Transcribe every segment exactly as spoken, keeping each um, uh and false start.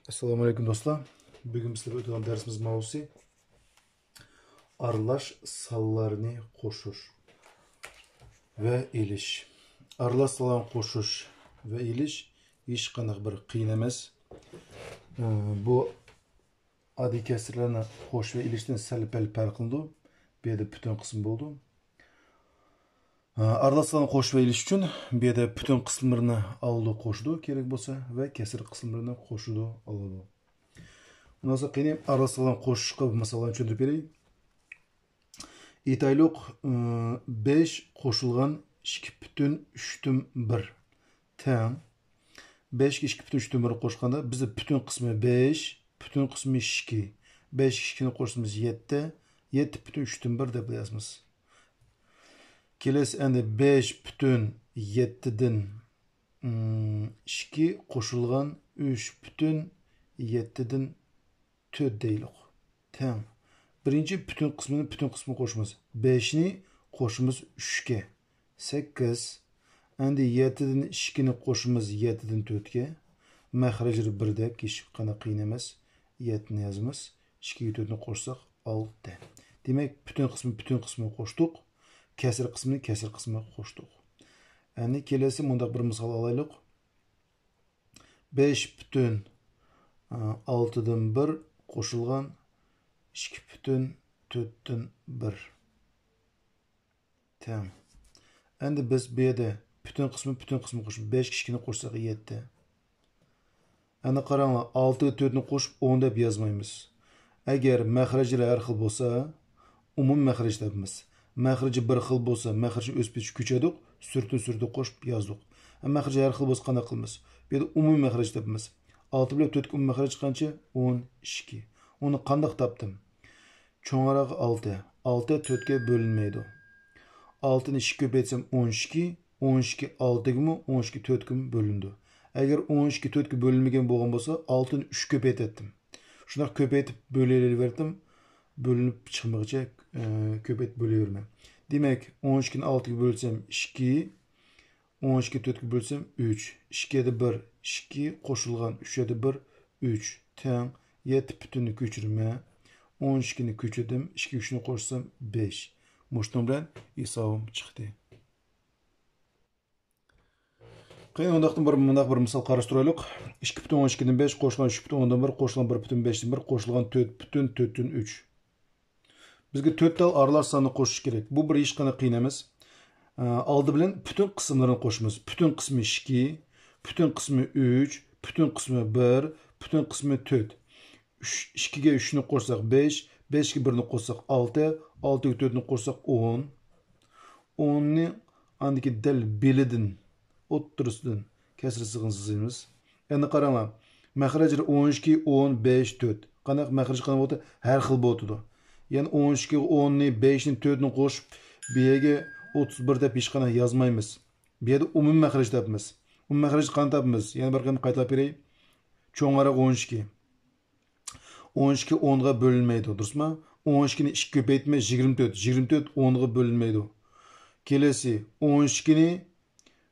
ئەسسالامۇ ئەلەيكۇم دوستلار. بۈگۈن بىز سىلەر بىلەن ئۆتىدىغان دەرسىمىز ماۋزۇسى ئارىلاش سانلارنى قوشۇش ۋە ئېلىش. ئارىلاش سانلارنى قوشۇش ۋە ئېلىش ھېچقانداق بىر قىيىن ئەمەس. ئە، بۇ ئاددىي كەسىرلەرنى قوشۇش ۋە ئېلىشتىن سەل پەل پەرقلىنىدۇ. بۇ يەردە پۈتۈن قىسىم بولىدۇ. ئارىلاش ساننى قوشۇپ ئېلىش ئۈچۈن بۇ يەردە پۈتۈن قىسىملىرىنى ئالىدۇ، قوشىدۇ، كېرەك بولسا، ۋە كەسىر قىسىملىرىنى قوشىدۇ، ئالىدۇ. ئۇنداق بولسا قېنى ئارىلاش ساننى قوشۇشقا بىر مىسال بىلەن چۈشەندۈرۈپ بېرەي. ئېيتايلۇق، ئى، بەش قوشۇلغان ئىككى پۈتۈن ئۈچتىن بىر تەڭ. بەشكە ئىككى پۈتۈن ئۈچتىن بىر قوشقاندا بىزدە پۈتۈن قىسمى بەش، پۈتۈن قىسمى ئىككى. بەشكە ئىككىنى قوشسىمىز يەتتە، يەتتە پۈتۈن ئۈچتىن بىر دەپ يازىمىز. كېلەسى ئەمدى بەش پۈتۈن يەتتىدىن، ئىم، ئىككى قوشۇلغان ئۈچ پۈتۈن يەتتىدىن تۆت دەيلۇق. تەڭ. بىرىنچى پۈتۈن قىسمىنى پۈتۈن قىسمىغا قوشىمىز. بەشنى قوشىمىز ئۈچكە. سەككىز. ئەمدى يەتتىدىن ئىككىنى قوشىمىز يەتتىدىن تۆتكە. مەخرەجلىرى بىردەك، ھېچقانداق قىيىن ئەمەس. يەتتىنى يازىمىز. ئىككىگە تۆتنى قوشساق، ئالتە. دېمەك، پۈتۈن قىسمى پۈتۈن قىسمىغا قوشتۇق. كەسىر قىسمىنى كەسىر قىسمىغا قوشتۇق. ئەمدى كېلەسى مۇنداق بىر مىسال ئالايلۇق. بەش پۈتۈن ئالتىدىن بىر قوشۇلغان ئىككى پۈتۈن تۆتتىن بىر. تەڭ. ئەمدى بىز بۇ يەردە پۈتۈن قىسمى پۈتۈن قىسمى قوشۇپ، بەشكە ئىككىنى قوشساق، يەتتە. ئەمدى قاراڭلار، ئالتىگە تۆتنى قوشۇپ، ئون دەپ يازمايمىز. ئەگەر مەخرەجلىرى ھەر خىل بولسا، ئومۇمىي مەخرەج تېپىمىز. مەخرىجى بىر خىل بولسا، مەخرىجنى ئۆز پېتىچە كۆچۈردۇق، سۈرىتىنى سۈرىتىگە قوشۇپ يازدۇق. ئە، مەخرىجى ھەر خىل بولسا قانداق قىلىمىز؟ بۇ يەردە ئومۇمىي مەخرەج تېپىمىز. ئالتە بىلەن تۆتكە ئومۇمىي مەخرەج قانچە؟ ئون ئىككى. ئۇنى قانداق تاپتىم؟ چوڭراق ئالتە. ئالتە تۆتكە بۆلۈنمەيدۇ. ئالتىنى ئىككىگە كۆپەيتسەم، ئون ئىككى. ئون ئىككى ئالتىگىمۇ، ئون ئىككى تۆتكىمۇ بۆلۈنىدۇ. ئەگەر ئون ئىككى تۆتكە بۆلۈنمىگەن بولغان بولسا، ئالتىنى ئۈچكە كۆپەيتەتتىم. شۇنداق كۆپەيتىپ بۆلۈۋېرەتتىم، بۆلۈنۈپ چىقمىغۇچە، ئە، كۆپەيتىپ بۆلۈۋېرىمەن. دېمەك، ئون ئىككىنى ئالتىگە بۆلسەم، ئىككى، ئون ئىككىنى تۆتكە بۆلسەم، ئۈچ. ئىككى يەردە بىر، ئىككى قوشۇلغان ئۈچ يەردە بىر، ئۈچ تەڭ يەتتە پۈتۈننى كۆچۈرىمەن. ئون ئىككىنى كۆچۈردۈم، ئىككى ئۈچنى قوشسام، بەش. مۇشۇنىڭ بىلەن ھېسابىم چىقتى. قېنى، ئۇنداقتا بىر، مۇنداق بىر مىسال قاراشتۇرايلۇق. ئىككى پۈتۈن ئون ئىككىدىن بەش قوشۇلغان ئۈچ پۈتۈن ئوندىن بىر قوشۇلغان بىر پۈتۈن بەشتىن بىر قوشۇلغان تۆت پۈتۈن تۆتتىن ئۈچ. بىزگە تۆت تال ئارىلاش ساننى قوشۇش كېرەك. بۇ بىر ھېچقانداق قىيىن ئەمەس. ئە، ئالدى بىلەن پۈتۈن قىسىملىرىنى قوشىمىز. پۈتۈن قىسمى ئىككى، پۈتۈن قىسمى ئۈچ، پۈتۈن قىسمى بىر، پۈتۈن قىسمى تۆت. ئۈچ، ئىككىگە ئۈچنى قوشساق، بەش، بەشكە بىرنى قوشساق، ئالتە، ئالتىگە تۆتنى قوشساق، ئون. ئوننى ئاندىكى دەل بېلىدىن، ئوتتۇرىسىدىن كەسىر سىزىقىنى سىزىمىز. ئەمدى قاراڭلار، مەخرەجلىرى ئون ئىككى، ئون، بەش، تۆت. قانداق مەخرەج قانداق بولدى؟ ھەر خىل بولۇپتۇ. يەنى ئون ئىككىگە ئوننى، بەشنى، تۆتنى قوشۇپ، بۇ يەرگە ئوتتۇز بىر دەپ ھېچقانداق يازمايمىز. بۇ يەردە ئومۇمىي مەخرەج تاپىمىز. ئومۇمىي مەخرەجنى قانداق تاپىمىز؟ يەنە بىر قېتىم قايتىلاپ بېرەي. چوڭراق ئون ئىككى. ئون ئىككى ئونغا بۆلۈنمەيدۇ، دۇرۇسمۇ؟ ئون ئىككىنى ئىككىگە كۆپەيتمە، يىگىرمە تۆت. يىگىرمە تۆت ئونغا بۆلۈنمەيدۇ. كېلەسى، ئون ئىككىنى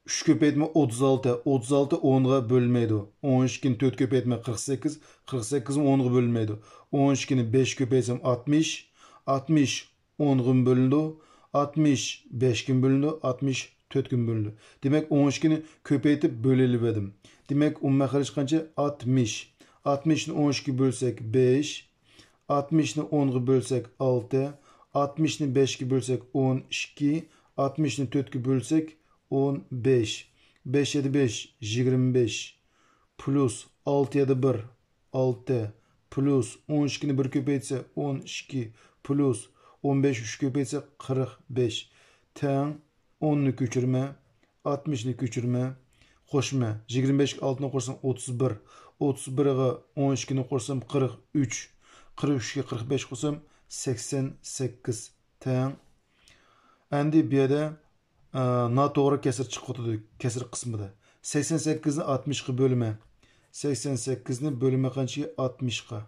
ئۈچكە كۆپەيتمە، ئوتتۇز ئالتە. ئوتتۇز ئالتە ئونغا بۆلۈنمەيدۇ. ئون ئىككىنى تۆتكە كۆپەيتمە، قىرىق سەككىز. قىرىق سەككىزمۇ ئونغا بۆلۈنمەيدۇ. ئون ئىككىنى بەشكە كۆپەيتسەم، ئاتمىش. ئاتمىش ئونغىمۇ بۆلۈنىدۇ، ئاتمىش بەشكىمۇ بۆلۈنىدۇ، ئاتمىش تۆتكىمۇ بۆلۈنىدۇ. دېمەك، ئون ئىككىنى كۆپەيتىپ بۆلۈۋەتتىم. دېمەك، ئومۇمىي مەخرەج قانچە؟ ئاتمىش. ئاتمىشنى ئون ئىككىگە بۆلسەك، بەش. ئاتمىشنى ئونغا بۆلسەك، ئالتە. ئاتمىشنى بەشكە بۆلسەك، ئون ئىككى. ئاتمىشنى تۆتكە بۆلسەك، ئون بەش. بەش يەردە بەش، يىگىرمە بەش. پلۇس ئالتە يەردە بىر، ئالتە. پلۇس ئون ئىككىنى بىرگە كۆپەيتسە، ئون ئىككى. پلۇس ئون بەش ئۈچكە كۆپەيتسە، قىرىق بەش. تەڭ ئوننى كۆچۈرمە، ئاتمىشنى كۆچۈرمە، قوشما. يىگىرمە بەشكە ئالتىنى قوشسام، ئوتتۇز بىر. ئوتتۇز بىرگە ئون ئىككىنى قوشسام، قىرىق ئۈچ. قىرىق ئۈچكە قىرىق بەش قوشسام، سەكسەن سەككىز. تەڭ. ئەمدى بۇ يەردە ئە، ناتوغرا كەسىر چىقىۋاتىدۇ، كەسىر قىسمىدا. سەكسەن سەككىزنى ئاتمىشقا بۆلىمەن. سەكسەن سەككىزنى بۆلىمەن قانچىگە؟ ئاتمىشقا.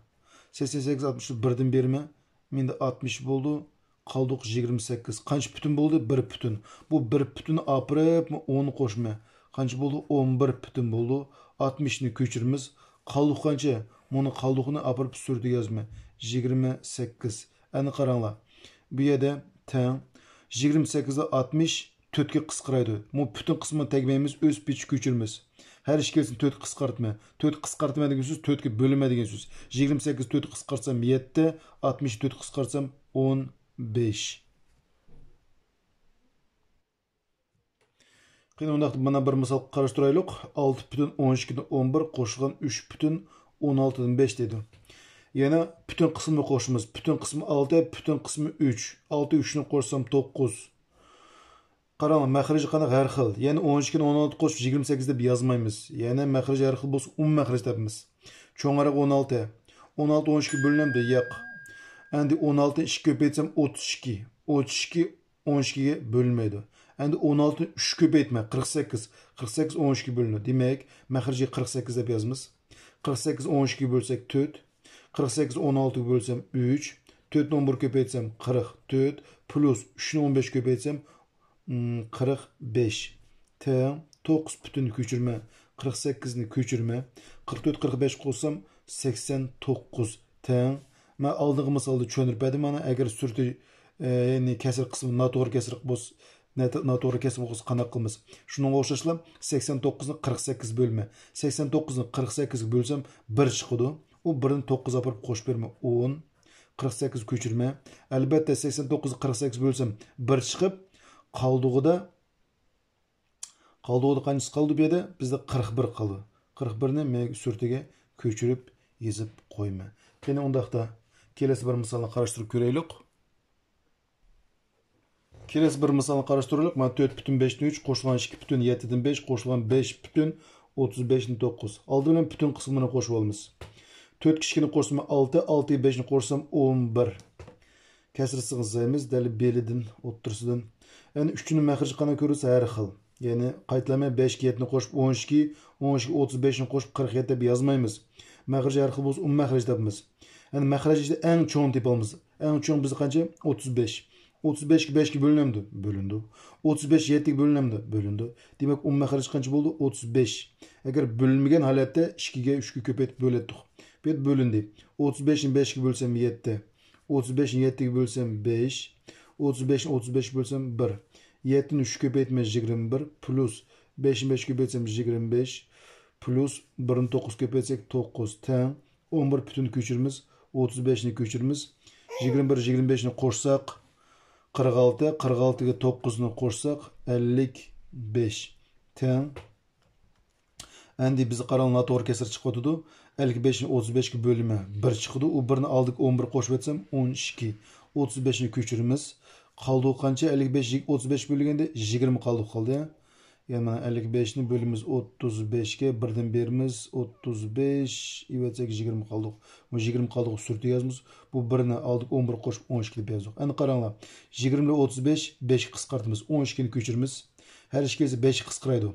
سەكسەن سەككىز ئاتمىشنى بىردىن بېرىمەن. مەندە ئاتمىش بولدى. قالدۇق يىگىرمە سەككىز. قانچە پۈتۈن بولدى؟ بىر پۈتۈن. بۇ بىر پۈتۈننى ئاپىرىپ ئوننى قوشىمەن. قانچە بولدى؟ ئون بىر پۈتۈن بولدى. ئاتمىشنى كۆچۈرىمىز. قالدۇق قانچە؟ مۇنى قالدۇقنى ئاپىرىپ سۈرىتىگە يازىمەن. يىگىرمە سەككىز. ئەنە قاراڭلار. بۇ يەردە تەڭ يىگىرمە سەككىز ئاتمىش تۆتكە قىسقىرايدۇ. بۇ پۈتۈن قىسمىنى تەگمەيمىز، ئۆز پېچى كۆچۈرىمىز. ھەر ئىككىلىسىنى تۆتكە قىسقارتىمەن. تۆتكە قىسقارتىمەن دېگەن سۆز تۆتكە بۆلىمە دېگەن سۆز. يىگىرمە سەككىز تۆتكە قىسقارتسام يەتتە، ئاتمىش تۆتكە قىسقارتسام ئون بەش. قېنى، ئۇنداقتا مانا بىر مىسال قاراشتۇرايلۇق. ئالتە پۈتۈن ئون ئىككىدىن ئون بىر قوشۇلغان ئۈچ پۈتۈن ئون ئالتىدىن بەش دەيدۇ. يەنە پۈتۈن قىسمىنى قوشىمىز. پۈتۈن قىسمى ئالتە، پۈتۈن قىسمى ئۈچ. ئالتە ئۈچنى قوشسام توققۇز. قاراڭ، مەخرىجى قانداق؟ ھەر خىل. يەنى ئون ئىككىنى ئون ئالتە قوشۇپ يىگىرمە سەككىز دەپ يازمايمىز. يەنى مەخرىجى ھەر خىل بولسا ئومۇمىي مەخرەج تاپىمىز. چوڭ ھەرەك ئون ئالتە. ئون ئالتە ئون ئىككىگە بۆلۈنەمدۇ؟ ياق. ئەمدى ئون ئالتىنى ئىككىگە كۆپەيتسەم ئوتتۇز ئىككى. ئوتتۇز ئىككى ئون ئىككىگە بۆلۈنمەيدۇ. ئەمدى ئون ئالتىنى ئۈچكە كۆپەيتمە، قىرىق سەككىز. قىرىق سەككىز ئون ئىككىگە بۆلۈنىدۇ. دېمەك، مەخرىجى قىرىق سەككىز دەپ يازىمىز. قىرىق سەككىز ئون ئىككىگە بۆلسەك تۆت. قىرىق سەككىز ئون ئالتىغا بۆلسەم ئۈچ. تۆتنى ئون بىرگە كۆپەيتسەم قىرىق تۆت. پلۇس ئۈچنى ئون بەشكە كۆپەيتسەم، ئىم، قىرىق بەش. تەڭ توققۇز پۈتۈننى كۆچۈرمە، قىرىق سەككىزنى كۆچۈرمە، قىرىق تۆت، قىرىق بەش قوشسام سەكسەن توققۇز. تەڭ. مەن ئالدىنقى مىسالدا چۈشەندۈرۈپ بەردىم مانا، ئەگەر سۈرىتى، ئە، يەنى كەسىر قىسمى ناتوغرا كەسىر بولسا، نەت-، ناتوغرا كەسىر بولسا قانداق قىلىمىز؟ شۇنىڭغا ئوخشاشلا سەكسەن توققۇزنى قىرىق سەككىزگە بۆلىمەن. سەكسەن توققۇزنى قىرىق سەككىزگە بۆلسەم بىر چىقىدۇ. ئۇ بىرنى توققۇزغا ئاپىرىپ قوشۇپ بېرىمەن. ئون، قىرىق سەككىز كۆچۈرمە. ئەلبەتتە، سەكسەن توققۇزنى قىرىق سەككىزگە بۆلسەم بىر چىقىپ، قالدۇقىدا قالدۇقىدا قانچىسى قالدى بۇ يەردە؟ بىزدە قىرىق بىر قالدى. قىرىق بىرنى مەن سۈرىتىگە كۆچۈرۈپ يېزىپ قويىمەن. قېنى ئۇنداقتا كېلەسى بىر مىسالنى قاراشتۇرۇپ كۆرەيلۇق. كېلەسى بىر مىسالنى قاراشتۇرايلۇق. مانا تۆت پۈتۈن بەشتىن ئۈچ قوشۇلغان ئىككى پۈتۈن يەتتىدىن بەش قوشۇلغان بەش پۈتۈن ئوتتۇز بەشتىن توققۇز. ئالدى بىلەن پۈتۈن قىسمىنى قوشۇپ ئالىمىز. تۆتكە ئىككىنى قوشسام ئالتە، ئالتىگە بەشنى قوشسام ئون بىر. كەسرىسىغا سىزىمىز، دەل بېلىدىن، ئوتتۇرىسىدىن. يەنى ئۈچىنى مەخرىجى قانداق كۆرسە ھەر خىل. يەنى قايتىلىمەن، بەشكە يەتتىنى قوشۇپ ئون ئىككى، ئون ئىككىگە ئوتتۇز بەشنى قوشۇپ قىرىق يەتتە دەپ يازمايمىز. مەخرىجى ھەر خىل بولسا ئومۇمىي مەخرەج تاپىمىز. يەنى مەخرەج ئىچىدە ئەڭ چوڭىنى تېپىۋالىمىز. ئەڭ چوڭ بىزدە قانچە؟ ئوتتۇز بەش. ئوتتۇز بەشكە بەشكە بۆلۈنەمدۇ؟ بۆلۈنىدۇ. ئوتتۇز بەش يەتتىگە بۆلۈنەمدۇ؟ بۆلۈنىدۇ. دېمەك، ئومۇمىي مەخرەج قانچە بولدى؟ ئوتتۇز بەش. ئەگەر بۆلۈنمىگەن ھالەتتە ئىككىگە، ئۈچكە كۆپەيتىپ بۆلەتتۇق. بۇ يەردە بۆلۈندى. ئوتتۇز بەشنى بەشكە بۆلسەم يەتتە. ئوتتۇز بەشنى يەتتىگە بۆلسەم بەش. ئوتتۇز بەشنى ئوتتۇز بەشكە بۆلسەم بىر. يەتتىنى ئۈچكە كۆپەيتىمەن يىگىرمە بىر، پلۇس بەشنى بەشكە كۆپەيتسەم يىگىرمە بەش، پلۇس بىرنى توققۇزغا كۆپەيتسەك توققۇز تەڭ. ئون بىر پۈتۈننى كۆچۈرىمىز، ئوتتۇز بەشنى كۆچۈرىمىز. يىگىرمە بىر، يىگىرمە بەشنى قوشساق قىرىق ئالتە، قىرىق ئالتىگە توققۇزنى قوشساق ئەللىك بەش تەڭ. ئەمدى بىزگە قاراڭ، ناتوغرا كەسىر چىقىۋاتىدۇ. ئەللىك بەشنى ئوتتۇز بەشكە بۆلىمەن، بىر چىقىدۇ. ئۇ بىرنى ئالدىغا ئون بىر قوشۇۋەتسەم ئون ئىككى. ئوتتۇز بەشنى كۆچۈرىمىز. قالدۇقى قانچە؟ ئەللىك بەش، ئوتتۇز بەش بۆلگەندە يىگىرمە قالدۇق قالدى. يەنى مانا ئەللىك بەشنى بۆلىمىز ئوتتۇز بەشكە، بىردىن بېرىمىز ئوتتۇز بەش، ئېۋەتسەك يىگىرمە قالدۇق. بۇ يىگىرمە قالدۇقى سۈرىتىگە يازىمىز. بۇ بىرنى ئالدىغا ئون بىر قوشۇپ ئون ئىككى دەپ يازدۇق. ئەمدى قاراڭلار. يىگىرمىنى ئوتتۇز بەش بەشكە قىسقارتىمىز. ئون ئىككىنى كۆچۈرىمىز. ھەر ئىككىسى بەشكە قىسقىرايدۇ.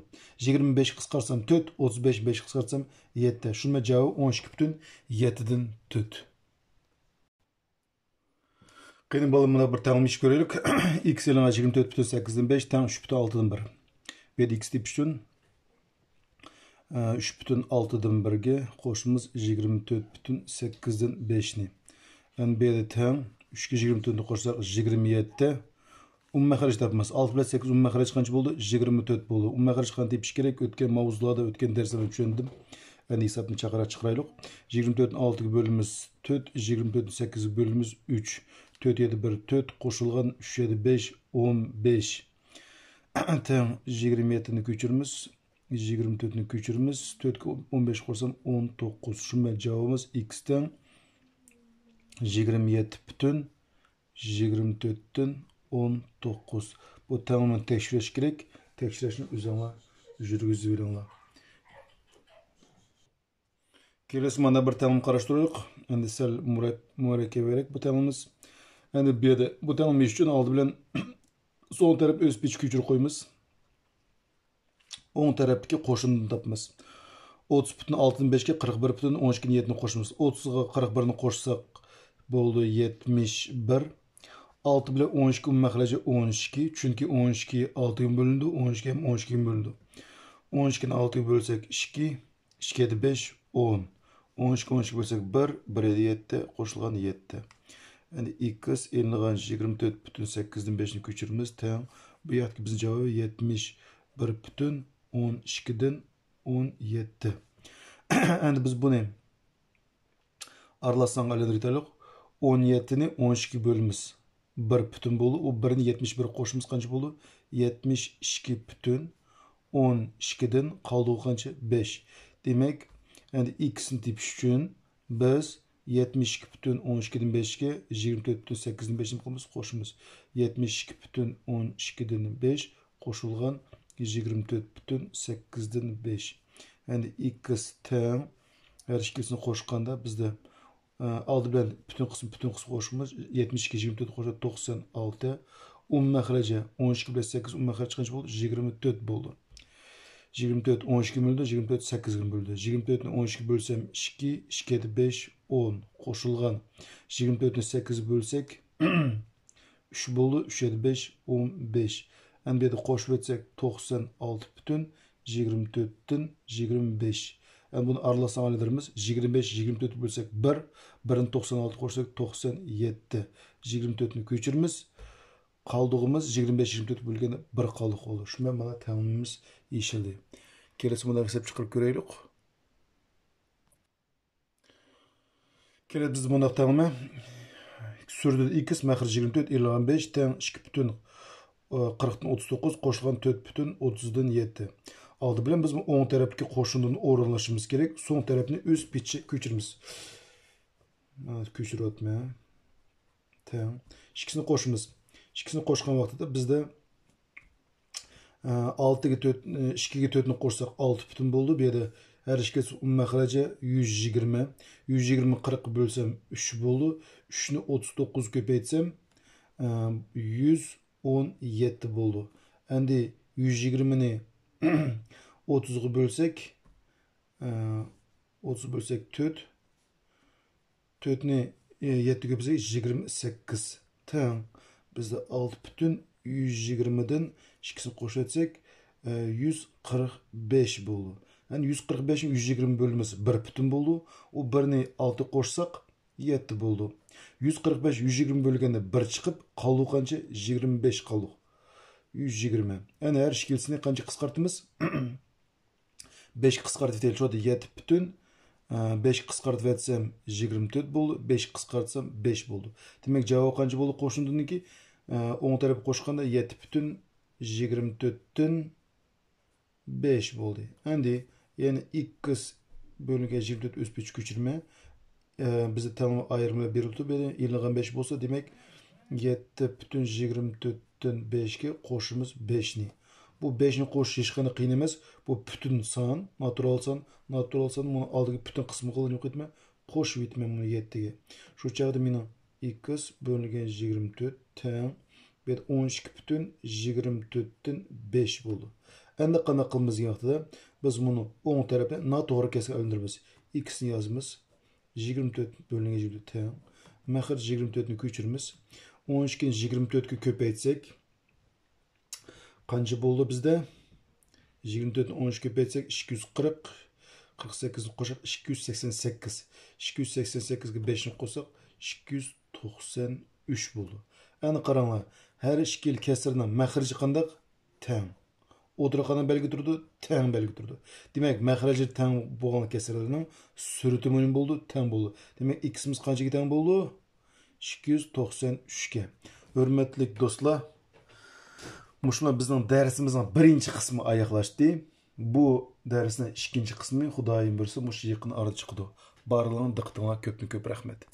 يىگىرمە بەشكە قىسقارتسام تۆت، ئوتتۇز بەش بەشكە قىسقارتسام يەتتە. شۇنىڭ بىلەن جاۋابى ئون ئىككى پۈتۈن يەتتىدىن تۆت. قېنى بالىلار، مۇنداق بىر تەڭلىمە ئىش كۆرەيلىك. ئىكس ئېلىڭلار يىگىرمە تۆت پۈتۈن سەككىزدىن بەش تەڭ ئۈچ پۈتۈن ئالتىدىن بىر. بۇ يەردە ئىكس تېپىش ئۈچۈن، ئە، ئۈچ پۈتۈن ئالتىدىن بىرگە قوشىمىز يىگىرمە تۆت پۈتۈن سەككىزدىن بەشنى. ئەمدى بۇ يەردە تەڭ ئۈچكە يىگىرمە تۆتنى قوشساق يىگىرمە يەتتە. ئومۇمىي مەخرەج تاپىمىز. ئالتە بىلەن سەككىز ئومۇمىي مەخرەج قانچە بولدى؟ يىگىرمە تۆت بولدى. ئومۇمىي مەخرەج قانداق تېپىش كېرەك؟ ئۆتكەن ماۋزۇلاردا، ئۆتكەن دەرسلەردە چۈشەندىم. ئەمدى ھېسابنى چاقىراق چىقىرايلۇق. يىگىرمە تۆتنى ئالتىگە بۆلىمىز تۆت، يىگىرمە تۆتنى سەككىزگە بۆلىمىز ئۈچ. تۆت يەردە بىر، تۆت قوشۇلغان ئۈچ يەردە بەش، ئون بەش. تەڭ يىگىرمە يەتتىنى كۆچۈرىمىز. يىگىرمە تۆتنى كۆچۈرىمىز. تۆتكە ئون بەش قوشسام ئون توققۇز. شۇ بىلەن جاۋابىمىز ئىكس تەڭ يىگىرمە يەتتە پۈتۈن يىگىرمە تۆتتىن ئون توققۇز. بۇ تەڭلىمىنى تەكشۈرۈش كېرەك. تەكشۈرۈشنى ئۆزۈڭلار يۈرگۈزۈۋېلىڭلار. كېلىسى مانا بىر تەڭلىمە قاراشتۇرايلۇق. ئەمدى سەل مۇرەك-، مۇرەككەپرەك بۇ تەڭلىمىمىز. ئەمدى بۇ يەردە بۇ تەڭلىمە ئۈچۈن ئالدى بىلەن سول تەرەپ ئۆز پېچى كۆچۈرۈپ قويىمىز. ئوڭ تەرەپتىكى قوشۇندىن تاپىمىز. ئوتتۇز پۈتۈن ئالتىدىن بەشكە قىرىق بىر پۈتۈن ئون ئىككىدىن يەتتىنى قوشىمىز. ئوتتۇزغا قىرىق بىرنى قوشساق بولدى يەتمىش بىر. ئالتە بىلەن ئون ئىككى ئومۇمىي مەخرەجى ئون ئىككى، چۈنكى ئون ئىككى ئالتىگە بۆلۈنىدۇ، ئون ئىككى ھەم ئون ئىككىگە بۆلۈنىدۇ. ئون ئىككىنى ئالتىگە بۆلسەك ئىككى، ئىككى يەتتە بەش، ئون. ئون ئىككى، ئون ئىككى بۆلسەك بىر، بىر يەتتە، قوشۇلغان يەتتە. ئەمدى ئىكس ئېلىنغان يىگىرمە تۆت پۈتۈن سەككىزدىن بەشنى كۆچۈرىمىز، تەڭ. بۇ ياقتىكى بىزنىڭ جاۋابى يەتمىش بىر پۈتۈن ئون ئىككىدىن ئون يەتتە. ئەمدى بىز بۇنى ئارىلاشساڭغا ئايلاندۇرۇۋېتەيلى. ئون يەتتىنى ئون ئىككىگە بۆلىمىز. بىر پۈتۈن بولىدۇ. ئۇ بىرنى يەتمىش بىرگە قوشىمىز، قانچە بولىدۇ؟ يەتمىش ئىككى پۈتۈن ئون ئىككىدىن قالدۇقى قانچە؟ بەش. دېمەك، ئەمدى ئىكسنى تېپىش ئۈچۈن بىز يەتمىش ئىككى پۈتۈن ئون ئىككىدىن بەشكە يىگىرمە تۆت پۈتۈن سەككىزدىن بەشنى قىلىمىز، قوشىمىز. يەتمىش ئىككى پۈتۈن ئون ئىككىدىن بەش قوشۇلغان يىگىرمە تۆت پۈتۈن سەككىزدىن بەش. ئەمدى ئىكس تەڭ، ھەر ئىككىلىسىنى قوشقاندا بىزدە، ئە، ئالدى بىلەن پۈتۈن قىسىم، پۈتۈن قىسىم قوشۇمىز، يەتمىش ئىككى يىگىرمە تۆت قوشساق توقسان ئالتە. ئومۇمىي مەخرەجى ئون ئىككى بىلەن سەككىز، ئومۇمىي مەخرەج قانچە بولدى؟ يىگىرمە تۆت بولدى. يىگىرمە تۆت ئون ئىككىگە بۆلدى، يىگىرمە تۆت سەككىزگە بۆلدى. يىگىرمە تۆتنى ئون ئىككىگە بۆلسەم ئىككى، ئىككى يەتتە بەش، ئون. قوشۇلغان يىگىرمە تۆتنى سەككىزگە بۆلسەك، ئۈچ بولدى، ئۈچ يەتتە بەش، ئون بەش. ئەمدى بۇ يەردە قوشۇپ ئۆتسەك، توقسان ئالتە پۈتۈن يىگىرمە تۆتتىن يىگىرمە بەش. ئەمدى بۇنى ئارىلاشساڭ ئايلاندۇرىمىز. يىگىرمە بەش يىگىرمە تۆتكە بۆلسەك بىر، بىرنى توقسان ئالتىغا قوشساق توقسان يەتتە. يىگىرمە تۆتنى كۆچۈرىمىز. قالدۇقىمىز يىگىرمە بەش يىگىرمە تۆت بۆلگەندە بىر قالدۇق بولدى. شۇ بىلەن مانا تەڭلىمىمىز يېشىلدى. كېلەسى مۇنداق ھېساب چىقىرىپ كۆرەيلۇق. كېلەر بىز مۇنداق تەڭلىمە. سۈرىدە ئىكس، مەخرىج يىگىرمە تۆت، ئېلىنغان بەش تەڭ ئىككى پۈتۈن، ئە، قىرىقتىن ئوتتۇز توققۇز، قوشۇلغان تۆت پۈتۈن ئوتتۇزدىن يەتتە. ئالدى بىلەن بىز بۇ ئوڭ تەرەپتىكى قوشۇندىن ئورۇنلىشىمىز كېرەك. سول تەرەپنى ئۆز پېتىچە كۆچۈرىمىز. مانا كۆچۈرۈۋاتىمەن. تەڭ. ئىككىسىنى قوشىمىز. ئىككىسىنى قوشقان ۋاقتىدا بىزدە، ئە، ئالتىگە تۆت، ئە، ئىككىگە تۆتنى قوشساق ئالتە پۈتۈن بولىدۇ. بۇ يەردە ھەر ئىككىلىسى ئومۇمىي مەخرەجى يۈز يىگىرمە. يۈز يىگىرمە قىرىققا بۆلسەم ئۈچ بولىدۇ. ئۈچنى ئوتتۇز توققۇزغا كۆپەيتسەم، ئە، يۈز ئون يەتتە بولىدۇ. ئەمدى يۈز يىگىرمىنى ئوتتۇزغا بۆلسەك، ئە، ئوتتۇز بۆلسەك تۆت، تۆتنى، ئە، يەتتە كۆپەيتسەك يىگىرمە سەككىز تەڭ. بىزدە ئالتە پۈتۈن يۈز يىگىرمىدىن ئىككىسىنى قوشۇۋەتسەك، ئە، يۈز قىرىق بەش بولىدۇ. يەنى يۈز قىرىق بەشنى يۈز يىگىرمە بۆلىمىز بىر پۈتۈن بولىدۇ. ئۇ بىرنى ئالتە قوشساق يەتتە بولىدۇ. يۈز قىرىق بەش يۈز يىگىرمە بۆلگەندە بىر چىقىپ، قالدۇق قانچە؟ يىگىرمە بەش قالدۇق. يۈز يىگىرمە. يەنى ھەر ئىككىلىسىنى قانچە قىسقارتىمىز؟ بەشكە قىسقارتىۋېتەيلى. شۇ يەتتە پۈتۈن، ئە، بەشكە قىسقارتىۋەتسەم يىگىرمە تۆت بولدى، بەشكە قىسقارتسام بەش بولدى. دېمەك، جاۋاب قانچە بولدى قوشۇندىكى؟ ئە، ئوڭ تەرەپكە قوشقاندا يەتتە پۈتۈن يىگىرمە تۆتتىن بەش بولدى. ئەمدى يەنە ئىكس بۆلۈنگەن يىگىرمە تۆت ئۆز پېتىچە كۆچۈرمە. ئە، بىزدە تەڭلىمە ئايرىملار بېرىلىپتۇ. بۇ يەردە ئېلىنغان بەش بولسا، دېمەك، يەتتە پۈتۈن يىگىرمە تۆتتىن بەشكە قوشىمىز بەشنى. بۇ بەشنى قوشۇش ھېچقانداق قىيىن ئەمەس. بۇ پۈتۈن سان، ناتۇرال سان، ناتۇرال سان، بۇنىڭ ئالدىدىكى پۈتۈن قىسمىغا نېمە قىلىمەن؟ قوشۇۋېتىمەن بۇنى يەتتىگە. شۇ چاغدا مېنىڭ ئىكس بۆلۈنگەن يىگىرمە تۆت تەڭ بۇ يەردە ئون ئىككى پۈتۈن يىگىرمە تۆتتىن بەش بولىدۇ. ئەمدى قانداق قىلىمىز دېگەن ۋاقتىدا، بىز بۇنى ئوڭ تەرەپنى ناتوغرا كەسىرگە ئايلاندۇرىمىز. ئىكسنى يازىمىز. يىگىرمە تۆت بۆلۈنگەن يىگىرمە تۆت تەڭ. مەخرەج يىگىرمە تۆتنى كۆچۈرىمىز. ئون ئىككىنى يىگىرمە تۆتكە كۆپەيتسەك، قانچە بولدى بىزدە؟ يىگىرمە تۆتنى ئون ئۈچكە كۆپەيتسەك، ئىككى يۈز قىرىق، قىرىق سەككىزنى قوشساق، ئىككى يۈز سەكسەن سەككىز. ئىككى يۈز سەكسەن سەككىزگە بەشنى قوشساق، ئىككى يۈز توقسان ئۈچ بولدى. ئەنە قاراڭلار، ھەر ئىككىلا كەسىرنىڭ مەخرىجى قانداق؟ تەڭ. ئوتتۇرىغا قانداق بەلگە تۇرىدۇ؟ تەڭ بەلگە تۇرىدۇ. دېمەك، مەخرەجلىرى تەڭ بولغان كەسىرلەرنىڭ سۈرىتىمۇ نېمە بولىدۇ؟ تەڭ بولىدۇ. دېمەك، ئىكسىمىز قانچىگە تەڭ بولىدۇ؟ ئىككى يۈز توقسان ئۈچكە. ھۆرمەتلىك دوستلار، مۇشۇ بىلەن بىزنىڭ دەرسىمىزنىڭ بىرىنچى قىسمى ئاياغلاشتى. بۇ دەرسنىڭ ئىككىنچى قىسمى خۇدايىم بۇيرۇسا مۇشۇ يېقىن ئارىدا چىقىدۇ. بارلىقىڭلارغا دىققىتىڭلارغا كۆپتىن كۆپ رەھمەت.